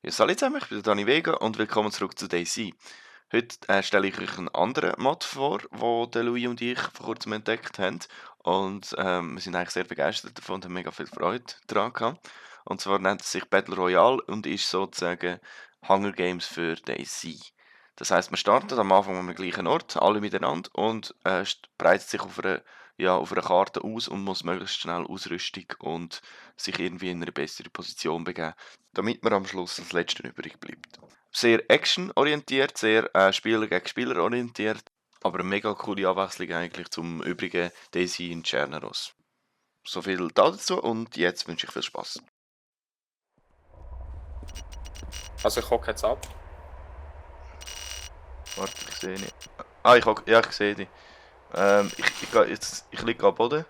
Ja, hallo zusammen, ich bin der Dani Vega und willkommen zurück zu DayZ. Heute stelle ich euch einen anderen Mod vor, den der Louis und ich vor kurzem entdeckt haben. Und wir sind eigentlich sehr begeistert davon und haben mega viel Freude daran gehabt. Und zwar nennt es sich Battle Royale und ist sozusagen Hunger Games für DayZ. Das heisst, man startet am Anfang am gleichen Ort, alle miteinander, und breitet sich auf einer Karte aus und muss möglichst schnell Ausrüstung und sich irgendwie in eine bessere Position begeben, damit man am Schluss als Letzter übrig bleibt. Sehr actionorientiert, sehr Spieler gegen Spieler orientiert, aber eine mega coole Abwechslung eigentlich zum übrigen DayZ in Chernaros. So viel dazu und jetzt wünsche ich viel Spaß. Also ich hocke jetzt ab. Warte, ich sehe nicht. Ah, ich sehe dich. Ich liege am Boden.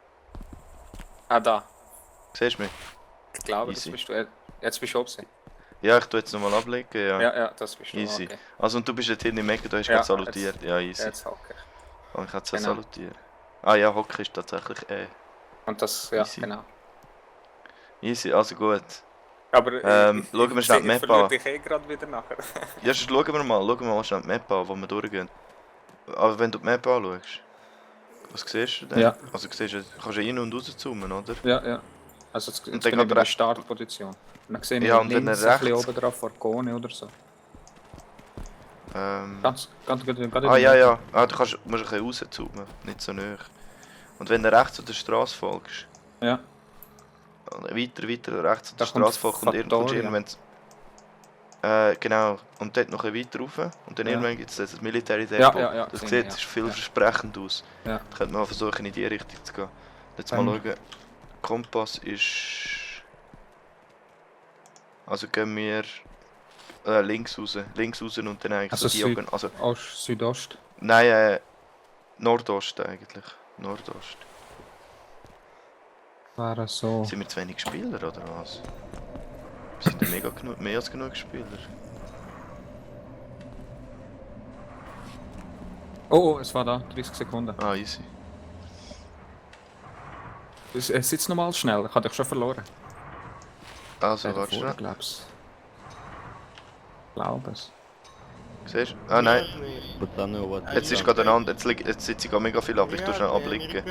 Ah, da. Siehst du mich? Ich glaube, Easy. das bist du. Jetzt bist du oben. Ja, ich tue jetzt nochmal ablegen, ja. Ja, das bist du. Easy. Okay. Also und du bist jetzt hinten im Ecken, du hast Ja, gerade salutiert. jetzt- Ja, easy. Jetzt hocke ich. Oh, ich hätte es Genau. salutiert. Ah ja, Hocken ist tatsächlich Und das, ja, Easy. genau. Easy, also gut. Aber schauen wir schnell die Map an. Ich dich gerade wieder nachher. Ja, sonst schauen wir mal schnell die Map an, wo wir durchgehen. Aber wenn du die Map anschaust, was siehst du denn? Ja. Also siehst du, kannst du rein und raus zoomen, oder? Ja. Also jetzt Und bin dann ich geht in der er- Startposition. Dann sehe ich Ja, und wenn links er ein bisschen rechts- oben drauf vor Kone oder so. Ganz Ah ja. Ah, du musst ein bisschen rauszoomen, nicht so nah. Und wenn du rechts an der Straße folgst, Ja. weiter rechts an Da der kommt Straße folgst und irgendwann Factoria. genau, und dort noch ein bisschen weiter rauf und dann Ja. irgendwann gibt es das Military Ja, Depot. ja, Das sehe sieht ich, ja. vielversprechend aus. Ja. Da könnte man versuchen in die Richtung zu gehen. Jetzt mal schauen, Kompass ist... Also gehen wir links raus und dann eigentlich Also so diagonal... Also, Ost, Südost. nein, Nordost eigentlich. Nordost. Wäre so. Sind wir zu wenig Spieler oder was? Wir sind ja mehr als genug Spieler. Oh, es war da, 30 Sekunden. Ah, easy. Es sitzt nochmal schnell, ich habe dich schon verloren. Also, warte schnell. Glaub's. Glaube es. Siehst du? Ah nein, Пацаны, у вас jetzt ist gerade ein anderer. Jetzt sitze ich mega viel ab. Ich tue schnell abliegen.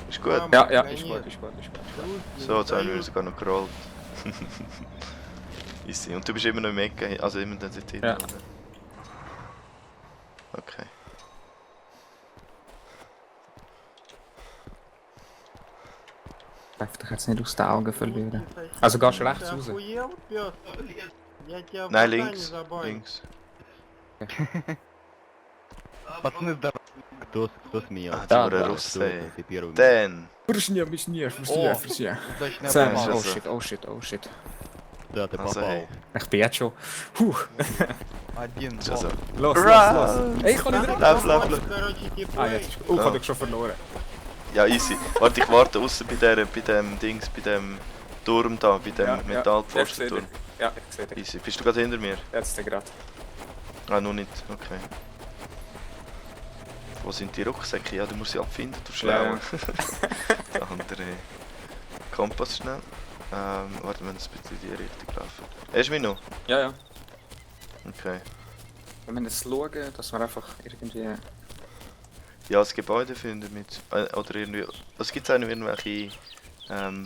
Ist gut? Ja, ist gut. So, jetzt haben wir sogar noch gerollt. Easy. Und du bist immer noch im Ecken, also immer dort hinten, Ja. oder? Okay. Darf dich jetzt nicht aus den Augen verlieren. Also gehst du rechts raus? Nein, links. Links. Пацаны, здорово. Кто с меня? Ah, Да, der да, Russe. Ты первый. Dan! Вершня. Удачная Sam, попал. oh shit. Да, ты Also, попал. hey. Ich bin jetzt schon. Puh. Один, Ist also. Los. Ey, ich kann nicht rein. Lauf. Ah, jetzt ist ich habe dich schon verloren. Ja, easy. Warte, ich warte außen bei dem Turm da, bei dem Metallpfostenturm. Ja, ich sehe dich. Easy. Bist du gerade hinter mir? Jetzt gerade. Ah, noch nicht. Okay. Wo sind die Rucksäcke? Ja, du musst sie abfinden, du schlau. Ja. Der andere Kompass schnell. Warte, wenn es bitte in die Richtung laufen. Hast du mich noch? Ja. Okay. Wir müssen jetzt schauen, dass wir einfach irgendwie... Ja, das Gebäude finden mit. Oder irgendwie. Es gibt auch noch irgendwelche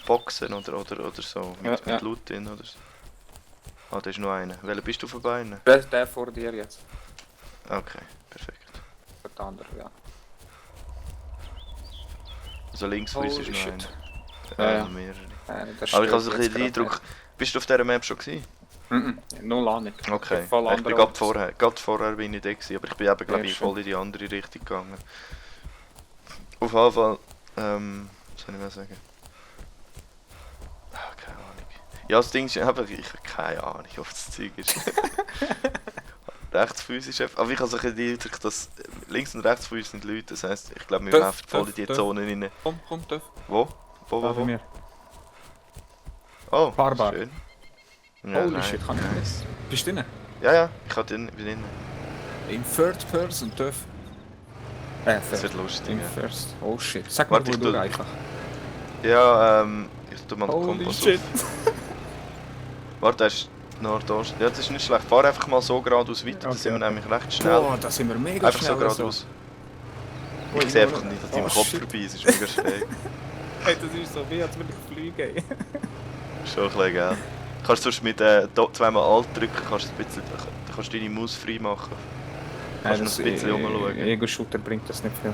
Boxen oder so. Mit Ja. Loot drin oder so. Ah, da ist noch einer. Welcher bist du vorbei? Der vor dir jetzt. Okay, perfekt. Der andere, ja. Also links von uns Holy ist noch shit. einer. Ja. Mehrere. Der Aber ich habe stört so ein jetzt bisschen den gerade Eindruck. Bist du auf dieser Map schon gewesen? nicht. Null Ahnung. Okay. Voll Ich bin andere gerade vorher bin ich da gewesen, aber ich bin eben glaube ich Sehr schön. voll in die andere Richtung gegangen. Auf jeden Fall, was soll ich mal sagen? Ah, keine Ahnung. Ja, das Ding ist, ich habe keine Ahnung, ob das Zeug ist. Rechts von uns ist einfach, aber ich habe so ein bisschen den Eindruck, dass links und rechts von uns sind Leute, das heisst, ich glaube, wir Döf, laufen voll in die döf. Zone rein. Komm, Töff. Wo? Da bei mir. Oh, Fahrbar. schön. Ja, Holy nein, shit, kann ich nice. nicht. Bist du drin? Ja, ich bin drin. In Third Person, TÜV. Das wird lustig. In Ja. First. Oh shit. Sag Warte, mal, ich wo du tu- einfach. Ja, ich tu mal den Holy Kompass shit. auf. Warte, das ist Nordost. Ja, das ist nicht schlecht. Fahr einfach mal so geradeaus weiter, dann Okay, sind wir okay. nämlich recht schnell. Boah, da sind wir mega Einfach so schnell. geradeaus. Ui, Ich sehe nur- einfach nicht an deinem Oh, Kopf shit. vorbei, es ist mega schräg. Hey, das ist so wie, als würde ich fliegen. Schon ein bisschen, gell? Du kannst sonst mit zweimal Alt drücken, kannst du ein bisschen, dann kannst du deine Maus frei machen. Kannst noch ein bisschen rumschauen. Ego-Shooter bringt das nicht viel.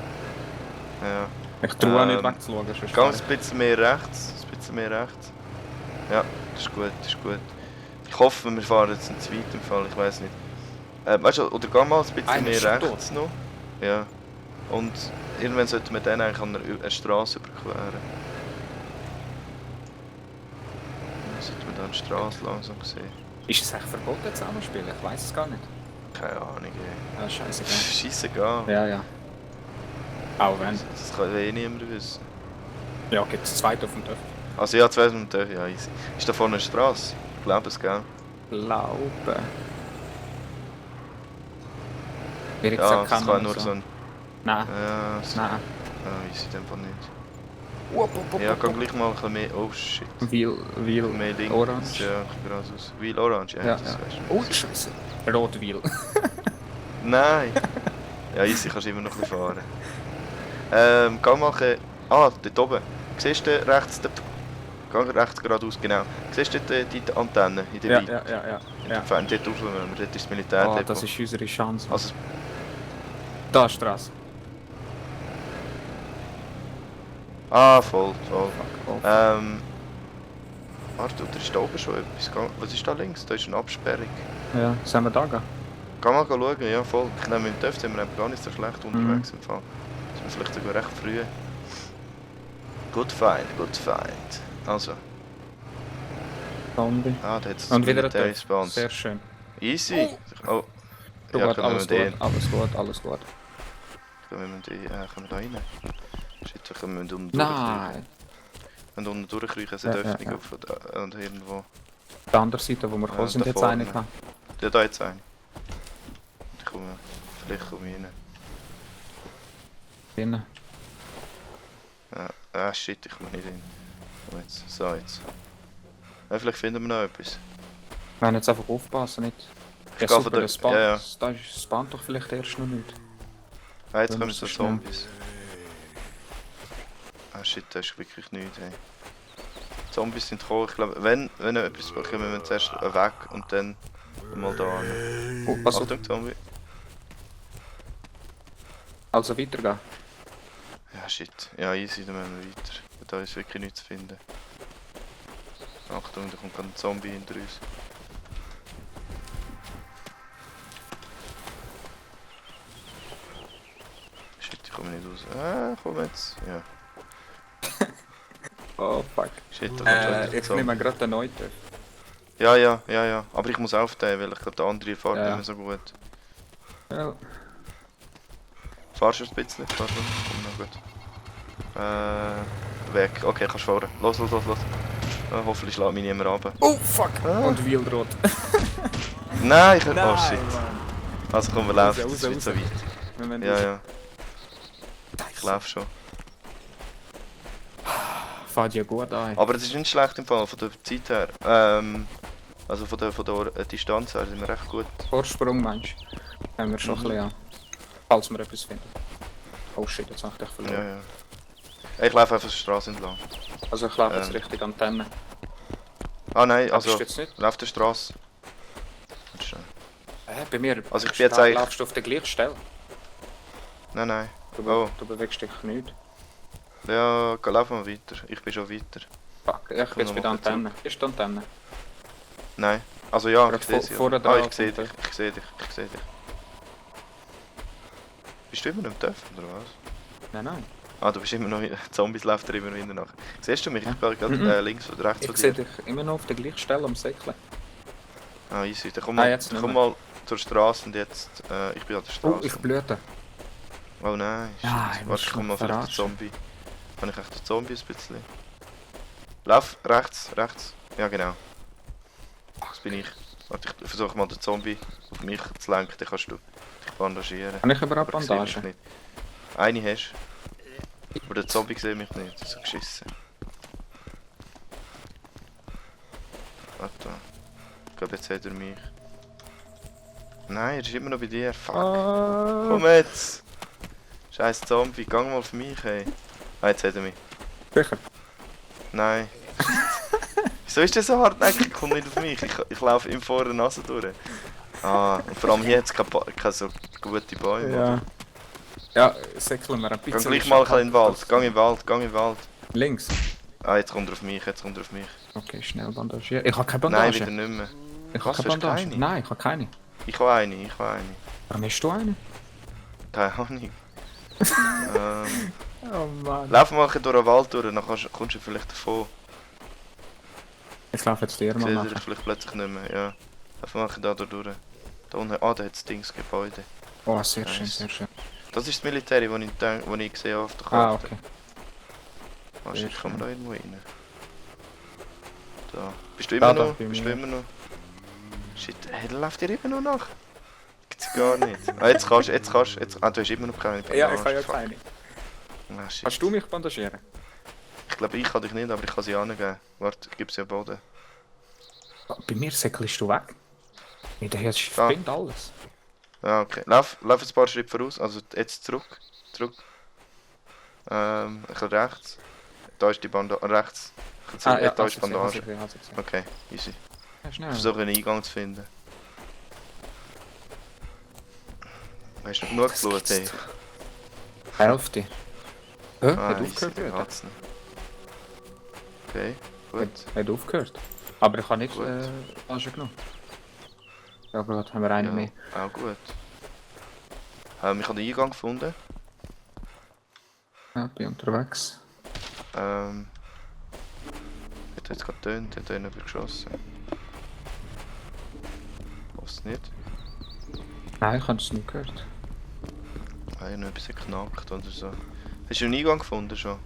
Ja. Ich traue auch nicht Ähm, wegzuschauen, sonst Ganz fahr ein bisschen mehr rechts. Ein bisschen mehr rechts. Ja, das ist gut, das ist gut. Ich hoffe, wir fahren jetzt in zweit im Fall, ich weiß nicht. Weißt du, oder geh mal ein bisschen Einer mehr ist schon rechts noch. Ja. Und irgendwann sollten wir dann eigentlich an eine Straße überqueren. Dann sollten wir dann die Straße langsam sehen. ich. Ist es echt verboten zusammenspielen? Ich weiß es gar nicht. Keine Ahnung, ey. Ah, scheiße. Scheissegal. Ja, ja. Auch wenn. Das kann eh niemand wissen. Ja, gibt es zwei auf dem Dörf. Also ja, 2 Minuten, ja, easy. Ist da vorne eine Straße? Ich glaube es, gell? Glaube. Ehrlich Ja, gesagt, das man kann nur so. so ein... Nein. Ja, das Nein. easy in dem Fall nicht. Wupp, Ja, kann gleich mal ein bisschen mehr... Oh shit. Wheel Mehr links. Orange. Ja, geradeaus. Wheel Orange, ja, Ja, das ja. weißt du. Oh, scheiße. Rot Wheel. Nein! Ja, easy, kannst du immer noch ein bisschen fahren. Geh mal ein bisschen... Ah, dort oben. Siehst du rechts... Geh rechts geradeaus, genau. Siehst du dort die Antenne in der Ja, Weite? ja, ja, ja. ja. Dort rauf, dort ist das Militärdepot. Oh, das ist unsere Chance. Also, Da ist die Straße. voll. Oh, Warte, da ist da oben schon etwas. Was ist da links? Da ist eine Absperrung. ja, sollen wir da gehen? Geh mal schauen, ja voll. Ich nehme mit dem Töff sind wir eben gar nicht so schlecht unterwegs im Fall. Sind wir vielleicht sogar recht früh. Good find, good find. Also, Zombie. da hat es Und wieder ein Military Töpf. Spawns. Sehr schön. Easy! Oh, Du ja, gut, können wir alles den... gut, alles gut, alles gut. Können wir da rein? Shit, wir können unten durchkriechen. Nein! Wenn unten durchkriechen, es Ja, eine ja, Öffnung ja. auf und irgendwo. Auf der anderen Seite, wo wir gekommen sind, da jetzt vorne. eine gehabt. Ja, da jetzt eine. Vielleicht komme ich rein. Drinnen. Ja, shit, ich komme nicht rein. Oh, jetzt. So, jetzt. Ja, vielleicht finden wir noch etwas. Wir müssen jetzt einfach aufpassen, nicht? Ja, gehe von super, der- das spawnt, ja, ja. da spawnt doch vielleicht erst noch nicht. Ah, jetzt Dann kommen musst so du schnell. Zombies. Ah shit, da ist wirklich nichts, hey. Zombies sind gekommen, ich glaube, wenn etwas kommen wir zuerst weg und dann mal da hin. Oh, pass auf. Achtung, Zombie. Also weitergehen. Ja shit, ja easy, dann müssen wir weiter. Da ist wirklich nichts zu finden. Achtung, da kommt gerade ein Zombie hinter uns. Shit, ich komme nicht raus. Komm jetzt. Ja. Oh fuck. Shit, da kommt schon wieder ein Ich Zombie. nehme gerade den neuen. Ja. Aber ich muss aufnehmen, weil ich glaube, der andere fährt Ja, nicht ja. mehr so gut. Ja. Fahrst du ein bisschen? Fahrst du? Komm, na gut. Weg. Okay, kannst fahren. Los. Hoffentlich schlägt mich niemand runter. Oh fuck! Ah. Und Wheel rot. Nein, ich... Oh shit. Mann. Also komm, wir laufen. Raus, Das ist nicht so raus. weit. Wir müssen Ja. Ich laufe schon. Fährt ja gut an. Aber das ist nicht schlecht im Fall, von der Zeit her. Also von der Distanz her sind wir recht gut. Vorsprung meinst du? Haben wir schon ein bisschen an. Falls wir etwas finden. Oh shit, jetzt habe ich dich verloren. Ja. Ich laufe einfach die Straße entlang. Also ich laufe jetzt Richtung Antenne. Ah nein, Bist also du jetzt nicht? lauf der Straße. Bei mir. Also ich bin jetzt eigentlich... Laufst du auf der gleichen Stelle? Nein. Du, Oh. du bewegst dich nicht. Ja, lauf mal weiter. Ich bin schon weiter. Fuck, ich bin jetzt bei der Antenne. Ist die Antenne? Nein. Also ja, Gerade ich sehe sie. vorne Ah, dran ich sehe kommt dich. Ich sehe dich. Bist du immer noch im Töpf, oder was? Nein. Ah, du bist immer noch... Zombies laufen dir immer noch hinten nach. Siehst du mich? Ich bin gerade links oder rechts Ich von sehe dir. dich immer noch auf der gleichen Stelle am Säckchen. Ah, easy. Dann komm Ah, mal, jetzt nicht komm mehr. mal zur Straße und jetzt... ich bin an der Oh, Straße. ich blüte. Oh nein, shit. Nein, Warte, musst ich du komm mal vielleicht den verarschen. Zombie. Kann ich echt den Zombie ein bisschen? Lauf, rechts. Ja, genau. Das bin ich. Warte, ich versuche mal den Zombie auf mich zu lenken, dann kannst du dich bandagieren. Kann ich überhaupt Aber ich sehe mich Bandagen? nicht. Eine hast du. Aber der Zombie sieht mich nicht. Das ist so geschissen. Warte. Ich glaube, jetzt hat er mich. Nein, er ist immer noch bei dir. Fuck. Komm jetzt! Scheiß Zombie, gang mal auf mich, hey. Ah, jetzt hat er mich. Sicher. Nein. Wieso ist der so hartnäckig? Komm nicht auf mich. Ich laufe ihm vor der Nase durch. Ah, und vor allem hier hat es keine so gute Bäume. Ja. Ja, säckeln wir ein bisschen. Gang gleich mal ein bisschen in den Wald. Gang in den Wald, gang in den Wald. Links. Ah, jetzt kommt er auf mich, jetzt kommt er auf mich. Okay, schnell bandagieren. Ich habe keine Nein, Bandage. wieder nicht mehr. Ich Was, habe hast keine du Bandage. keine? Nein, ich habe keine. Ich habe eine, ich habe eine. Warum hast du eine? Keine Ahnung. Oh Mann. Lauf mal ein bisschen durch den Wald durch, dann kommst du vielleicht davon. Ich laufe jetzt dir Ich mal sehe nachher. dich vielleicht plötzlich nicht mehr, ja. Lauf mal ein bisschen da durch. Da unten, da hat es Dings, Gebäude. Oh, sehr schön, Nice. sehr schön. Das ist das Militär, das ich gesehen habe auf der Ah, Karte. okay. Wahrscheinlich Sehr kann man da schön. irgendwo rein. Da. Bist du immer Da, noch? bei Bist du mir. immer noch? Shit, hey, der läuft dir immer noch nach. Gibt's gar nicht. Ah, jetzt kannst du. Ah, du hast immer noch keine Ja, ich Bandage, habe ja fuck. keine. Ah, shit. Kannst du mich bandagieren? Ich glaube, ich kann dich nicht, aber ich kann sie angeben. Warte, ich gebe sie am Boden. Bei mir säckelst du weg. Nee, der jetzt Ah. springt alles. Ah, okay. Lauf ein paar Schritte voraus, also jetzt zurück. Ein bisschen rechts. Da ist die Bandage. Rechts. Da ist die Bandage. Okay, easy. Ja, Ich schnell. versuche einen Eingang zu finden. Hast du genug Das Blut, gibt's ey? doch. Hälfte. Hä? Hat easy, aufgehört, dann Bruder. hat's nicht. Okay, gut. Hat aufgehört. Aber ich habe nicht Gut. Bandage genommen. Ja gut, haben wir einen mehr. Auch gut. Ich habe den Eingang gefunden. Ja, bin unterwegs. Hat jetzt gerade getönt, hat einer geschossen. Was nicht? Nein, ich habe es nicht gehört. Ah, ja, noch etwas geknackt oder so. Hast du einen Eingang gefunden schon?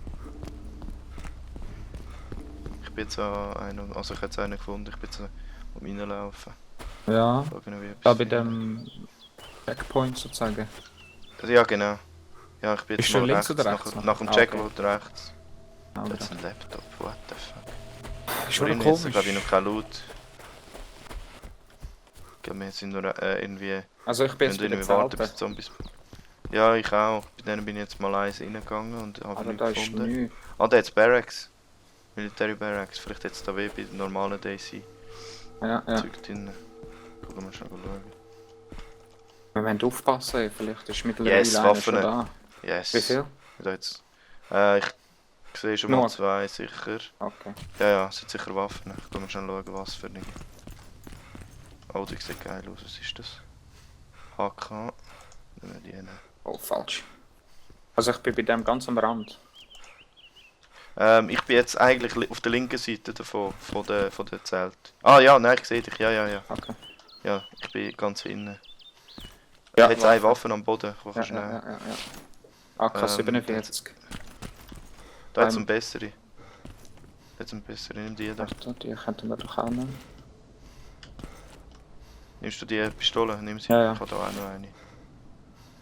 Ich bin jetzt an einen, also ich habe jetzt einen gefunden, ich bin jetzt am reinlaufen. Ja, Schauen, wie etwas da bei finde. dem Checkpoint sozusagen. Ja, genau. Ja, ich bin jetzt Bist du mal links rechts, oder rechts? nach dem Ah, Checkpoint rechts. Aber Das ist ein Laptop, what the fuck. ist schon Ist komisch. glaube ich noch kein Loot. Ich glaube, wir sind nur irgendwie... Also ich bin jetzt bei Wenn den wir warten, bis Zelten. die Zombies... Ja, ich auch. Bei denen bin ich jetzt mal eins reingegangen und habe Aber nichts da ist gefunden. nichts. Ah, da hat's Barracks. Military Barracks. Vielleicht jetzt da wie bei den normalen DC. Ja, ja. Zeug drin. Gucken wir schnell schauen. Wir müssen aufpassen, vielleicht ist mittlerweile Yes, einer Waffen. schon da. Yes. Wie viel? Da jetzt. Ich sehe schon mal Nur. 2 sicher. Okay. Ja, es sind sicher Waffen. Ich kann mal schnell schauen, was für eine. Oh, die sieht geil aus. Was ist das? HK. Nehmen wir die nehmen. Oh, falsch. Also ich bin bei dem ganz am Rand. Ich bin jetzt eigentlich auf der linken Seite davon, von der Zelt. Ah ja, nein, ich sehe dich. Ja. Okay. Ja, ich bin ganz innen. Ja, Ja, jetzt eine Waffe am Boden, die Ja, kannst du ja, nehmen. ja. AK-47. Da hat es eine bessere. Nimm die da. Warte, die könnten wir doch auch nehmen. Nimmst du die Pistole? Nimm sie. Ja, ja. Ich habe da auch noch eine.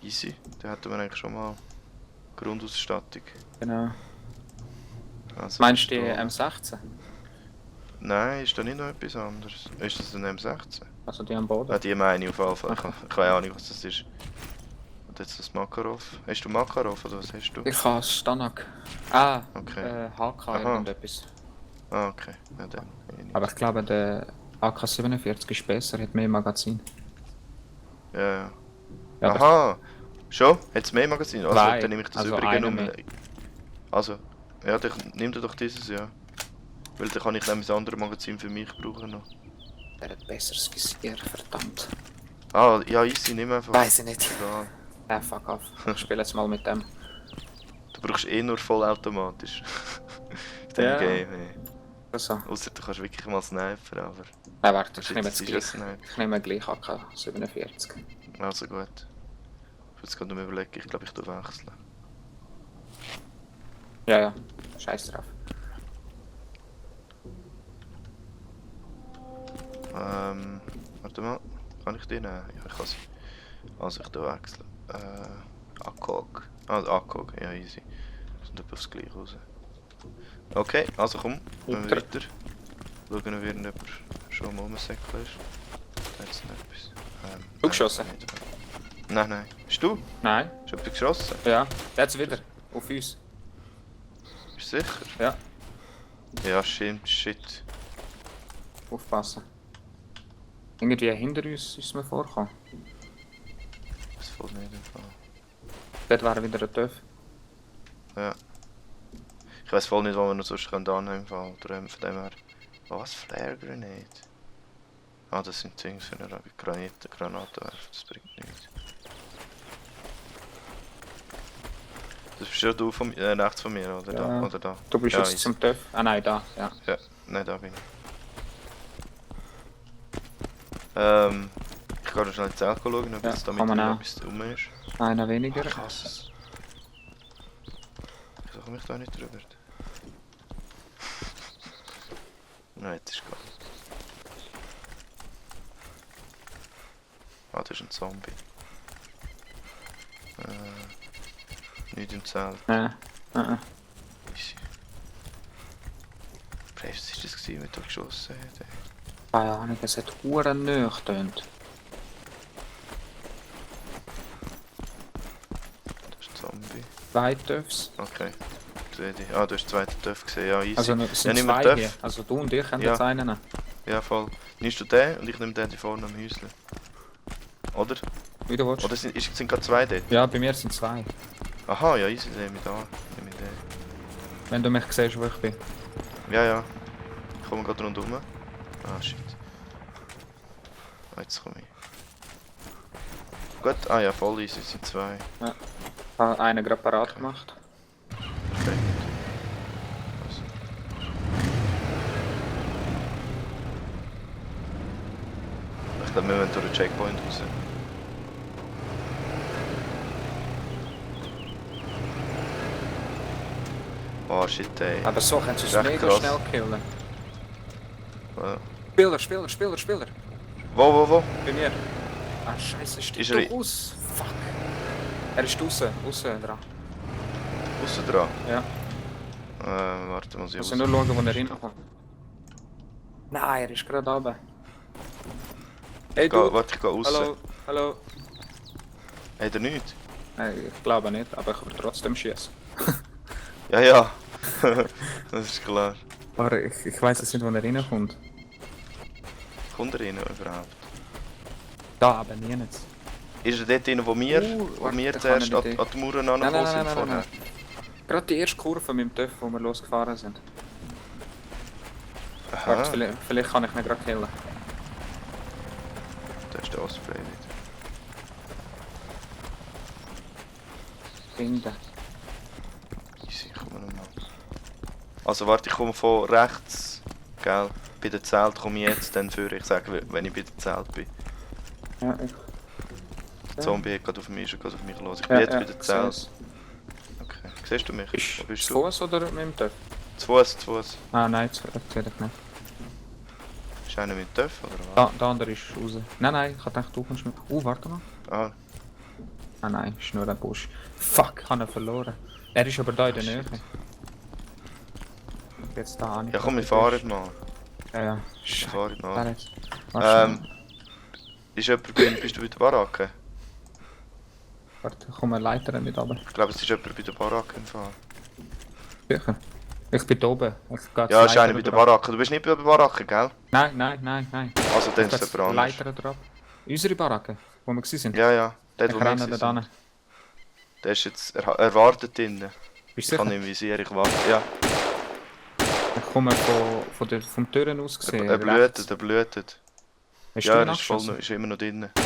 Easy. Da hätten wir eigentlich schon mal Grundausstattung. Genau. Also Meinst du die Pistole. M16? Nein, ist da nicht noch etwas anderes? Ist das ein M16? Also die am Boden? Ah, die meine ich auf jeden Fall. Okay. Ich keine Ahnung, was das ist. Und jetzt das Makarov. Hast du Makarov oder was hast du? Ich habe Stanak. Ah, Okay. HK Aha. irgendetwas. Ah, okay. Ja, dann. Aber ich glaube, der AK-47 ist besser, hat mehr Magazin. Ja. Ja, aber- Aha! Schon? Hat es mehr Magazin? Also Nein, dann nehme ich das also übrige einer Nummer. mehr. Also, ja, dann nimm dir doch dieses, ja. Weil dann kann ich nämlich das andere Magazin für mich brauchen noch. Der hat besseres Visier, verdammt. Ah, ja, easy, nimm einfach. Weiß ich nicht. Egal. Fuck off. Ich spiele jetzt mal mit dem. Du brauchst eh nur vollautomatisch. In dem Ja. Game, ey. Also. Ausser du kannst wirklich mal snipen, aber... Nein, warte, ich Shit, nehme das jetzt ist gleich. ja Sniper. Ich nehme gleich AK-47. Also gut. Ich will jetzt gerade noch überlegen, ich glaube ich tu wechseln. Ja. Scheiß drauf. Warte mal. Kann ich die nehmen? Ja, ich kann sie. Also ich wechsle. ACOG. Also ACOG, ja easy. Sind etwa aufs Gleiche raus. Okay, also komm, gehen wir weiter. Schauen wir, wie jemand schon am Rumsäckeln ist. Da hat es noch etwas. Du geschossen? Nein. Bist du? Nein. Hast du jemand geschossen? Ja. Jetzt wieder. Auf uns. Bist du sicher? Ja. Ja, shit. Aufpassen. Irgendwie hinter uns ist es mir vorgekommen. Das fällt nicht im Fall. Dort wäre wieder ein TÜV. Ja. Ich weiß voll nicht, wo wir noch sonst annehmen im Fall. Oder von dem her. Was? Flare Grenade? Ah, das sind Dinge für eine Granaten werfen, das bringt nichts. Das bist ja du von, rechts von mir, oder Ja. da? Oder da? Du bist Ja, jetzt zum TÜV. Ah nein, da. Ja. Ja, nein, da bin ich. Ich kann noch schnell ins Zelt schauen, ob Ja, jetzt da kann man mit auch. etwas rum ist. Einer weniger. Ich hasse es. Wieso komme ich da nicht drüber? Nein, jetzt ist gut. Ah, das ist ein Zombie. Nicht im Zelt. Nein. Easy. Was war das gewesen, mit dem geschossen hat? ey? Keine Ahnung, es hat Huren nahe getönt. Das ist ein Zombie. 2 TÜVs. Okay. Sehe dich. Ah, du hast den zweiten Töpf gesehen. Ja, easy. Also es sind nimm den 2 Töpf. hier. Also du und ich können Ja. jetzt einen nehmen. Ja, voll. Nimmst du den und ich nehme den hier vorne am Häuschen. Oder? Wie du willst. Oder sind gerade 2 dort? Ja, bei mir sind 2. Aha, ja, easy, nehme ich da. Nehme ich den. Wenn du mich siehst, wo ich bin. Ja. Ich komme gerade rundherum. Ah, shit. Ah, jetzt komme ich. Gut, ah ja, voll easy, es sind 2. Ich habe einen gerade parat gemacht. Perfekt. Also. Ich glaube, wir müssen durch den Checkpoint raus. Oh shit, ey. Aber so können sie uns Recht mega krass. schnell killen. Spieler. Wo? Bei mir. Ah, scheiße, steht Ist doch er- aus. Fuck. Er ist außen dran. Aussen dran. Ja. Warte, muss ich Muss raus. nur schauen, wo er reinkommt. Nein, er ist gerade runter. Hey du. Warte, ich gehe raus. Hallo. Hat er nichts? Nein, ich glaube nicht, aber ich würde trotzdem schießen. Ja. Das ist klar. Aber ich weiß jetzt nicht, wo er reinkommt. Kommt er rein überhaupt? Da, aber nie jetzt. Ist er dort rein, wo wir warte, zuerst da an kann ich die Mauern angekommen sind vorher? nein. Gerade die erste Kurve mit dem TÜV, wo wir losgefahren sind. Aha, Warte, vielleicht kann ich ihn gerade killen. da ist der Osprey wieder. Finden. Easy, komm nochmal. Also warte, ich komme von rechts, gell? Bei dem Zelt komme ich jetzt dann für. Ich sage, wenn ich bei dem Zelt bin. Ja, ich. Der Zombie hat gerade auf mich, ist gerade auf mich los. Ich bin jetzt bei dem Zelt. Ist Okay. Siehst du mich? es Wo bist zu du? Fuß oder mit dem TÜV? Zu Fuß. Ah nein, das sehe ich nicht. Ist einer mit dem Töpf oder was? Der andere ist raus. Nein, ich dachte, du kommst mit. Warte mal. Ah, Ah nein, ist nur ein Busch. Fuck, ich habe ihn verloren. Er ist aber da in der Nähe. Jetzt da an. ja komm, wir fahren mal. Ja. Wir fahren Da mal. jetzt. Warte, Bist du bei der Baracke? warte, komm eine Leiter nicht runter. Ich glaube, es ist jemand bei der Baracke im Fall. Sicher. Ich bin da oben. Ich gehe Ja, es ist einer bei der Baracke. Du bist nicht bei der Baracke, gell? Nein. Also dann ist es jemand anders. Leiter drauf. Unsere Baracke, wo wir gewesen sind. Ja. Der, Ich wo wir renne da sind. hin. Der ist jetzt, er wartet drinnen. Bist Ich du kann sicher? im Visier, ich warte. Ja, Ich komme vom Türen aus gesehen. er blutet. Hast Ja, du er ist, ihn ist immer noch drinnen. Ja.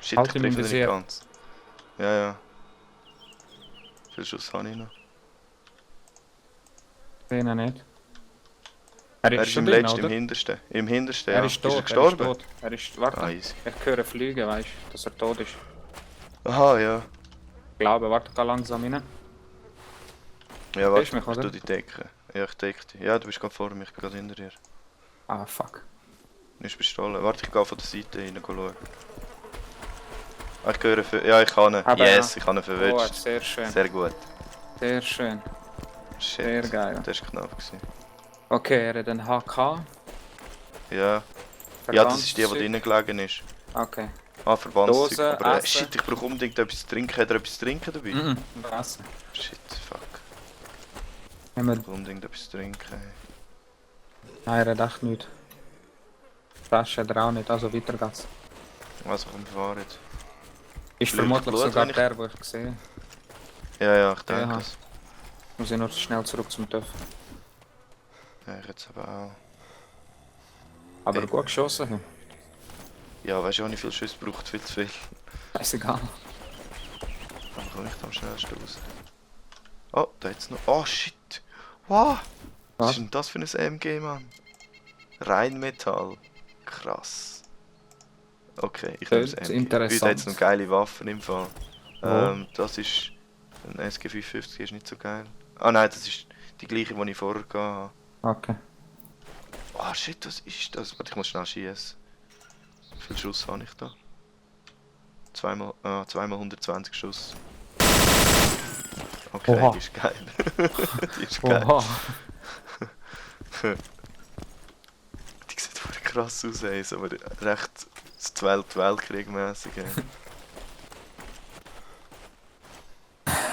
Shit, Halt ich ihn im treffe ihn nicht Visier. ganz. Ja. Viel Schuss habe ich noch. Sehe ihn nicht. Er Er ist ist schon im drin, letzten, oder? im hintersten, Er ja. ist tot. er gestorben? tot. Er ist, warte, Ah, easy. ich höre fliegen, weißt du, dass er tot ist. Aha, ja. Ich glaube, warte, geh langsam rein. Ja, Siehst warte, du mich, ich oder? tu die Decke. Ja, ich decke dich. Ja, du bist gerade vor mir, ich bin gerade hinter dir. Ah, fuck. Ist Pistole. Warte, ich gehe von der Seite rein schauen. Ah, ich höre ja, ich kann ihn. Aber Yes, ja. ich habe ihn Gut, verwünscht. sehr schön. Sehr gut. Sehr schön. Shit. Sehr geil. Das war knapp. Gewesen. Okay, er hat einen HK. Ja. Ja, das ist die drinnen gelegen ist. Okay. Ah, Verbandszeug. Dose, Aber Essen. shit, ich brauche unbedingt etwas zu trinken. Hat er etwas zu trinken dabei? Mhm. Was? Shit, fuck. Haben wir... Ich brauche unbedingt etwas zu trinken. Nein, er hat echt nichts. Flasche hat er auch nicht, also weiter geht's. Also komm, fahren. Ist Blöd vermutlich Blut, sogar wenn ich- der, den ich gesehen habe. Ja, ich denke Ja. es. Muss ich nur schnell zurück zum TÜV. Ja, ich jetzt aber auch. Aber Ey. gut geschossen. Ja, weißt du, nicht viel Schuss braucht viel zu viel. Scheißegal. Dann komme ich da am schnellsten raus. Oh, da jetzt noch. Oh shit! Wow! Was Was? ist denn das für ein MG, Mann? Rheinmetall. Krass. Okay, ich nehme das Klingt MG. interessant. Heute hat es noch geile Waffen im Fall. Wo? Das ist. Ein SG550 ist nicht so geil. Ah nein, das ist die gleiche, die ich vorher hatte. Okay. Ah shit, was ist das? Warte, ich muss schnell schießen. Wie viel Schuss habe ich da? Zweimal 120 Schuss. Okay, Oha. die ist geil. Die ist geil. Oha. Die sieht voll krass aus, ey, so aber recht Zweite Weltkrieg-mässig.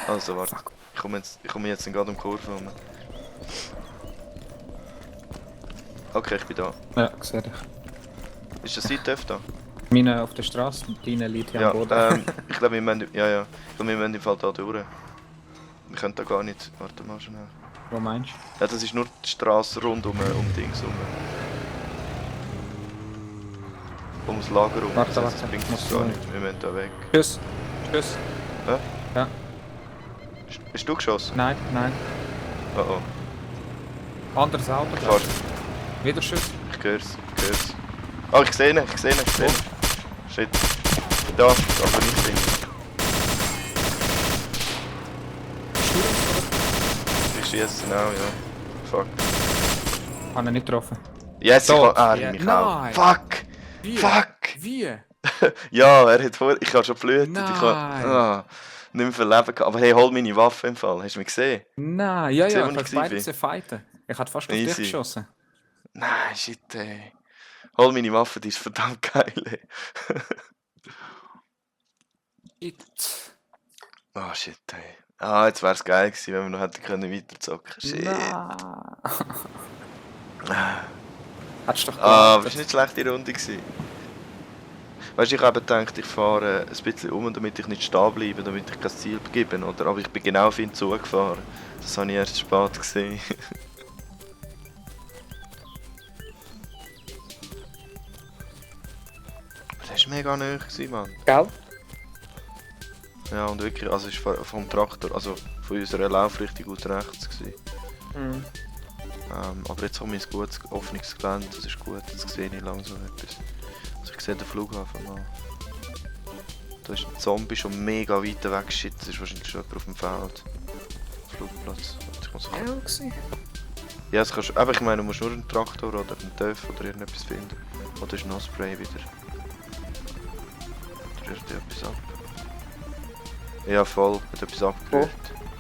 Also warte, ich komme jetzt gerade um die Kurve rum. Okay, ich bin da. Ja, sehe ich. Ist das Seite da? Meine auf der Straße, deine liegt hier Ja, am Boden. ich glaube, wir müssen, ja. Ich glaube, wir müssen im Fall da durch. Wir können da gar nicht. Warte mal schnell. Wo meinst du? Ja, das ist nur die Straße rund um Dings rum. Ums Lager rum. Warte, das warte, bringt ich uns muss gar so- nicht. Wir müssen da weg. Tschüss. Tschüss. Bist du geschossen? Nein, nein. Oh oh. Anderes Auto. Fahr. Wieder Schuss. Ich hör's. Oh, ich sehe ihn. Shit. Da, aber nicht drin. Ich schieße ihn auch, ja. Fuck. Habe ihn nicht getroffen. Yes, ich Tot. kann. Ja, Mich nein. auch. Fuck! Wie? Fuck! Wie? Ja, er hat ich habe schon geblutet. Ich Nein. habe nicht mehr viel Leben gehabt. Aber hey, hol meine Waffe im Fall. Hast du mich gesehen? Nein, ja, Gesehen, ja, wo ich ich habe beide war? gesehen fighten. Ich hatte fast auf dich Easy. geschossen. Nein, shit, ey. Hol meine Waffe, die ist verdammt geil, ey. Shit. Oh shit, ey. Ah, jetzt wär's geil gewesen, wenn wir noch hätten können weiterzocken. Shit. Nein. Hättest du doch Ah, aber gewartet. es war nicht eine schlechte Runde gewesen. Weißt du, ich habe gedacht, ich fahre ein bisschen um, damit ich nicht stehen bleibe, damit ich kein Ziel gebe, oder? Aber ich bin genau auf ihn zugefahren. Das habe ich erst spät gesehen. Das war mega nahe, Mann. Gell? Ja, und wirklich, also es war vom Traktor, also von unserer Laufrichtung aus rechts gewesen. Mhm. Aber jetzt haben wir ein gutes offenes Gelände, das ist gut, jetzt sehe ich langsam etwas. Also ich sehe den Flughafen mal. Da ist ein Zombie schon mega weit weg, shit, das ist wahrscheinlich schon jemand auf dem Feld. Flugplatz. Warte, ich muss Hell gewesen. Ja, das kannst, aber ich meine, du musst nur einen Traktor oder einen TÜV oder irgendetwas finden. Oder ist noch Spray wieder. Oder rührt etwas ab. Ja, voll, hat etwas abgerührt.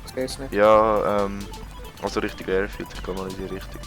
Ich sehe es nicht. Ja, also Richtung Airfield, ich gehe mal in die Richtung.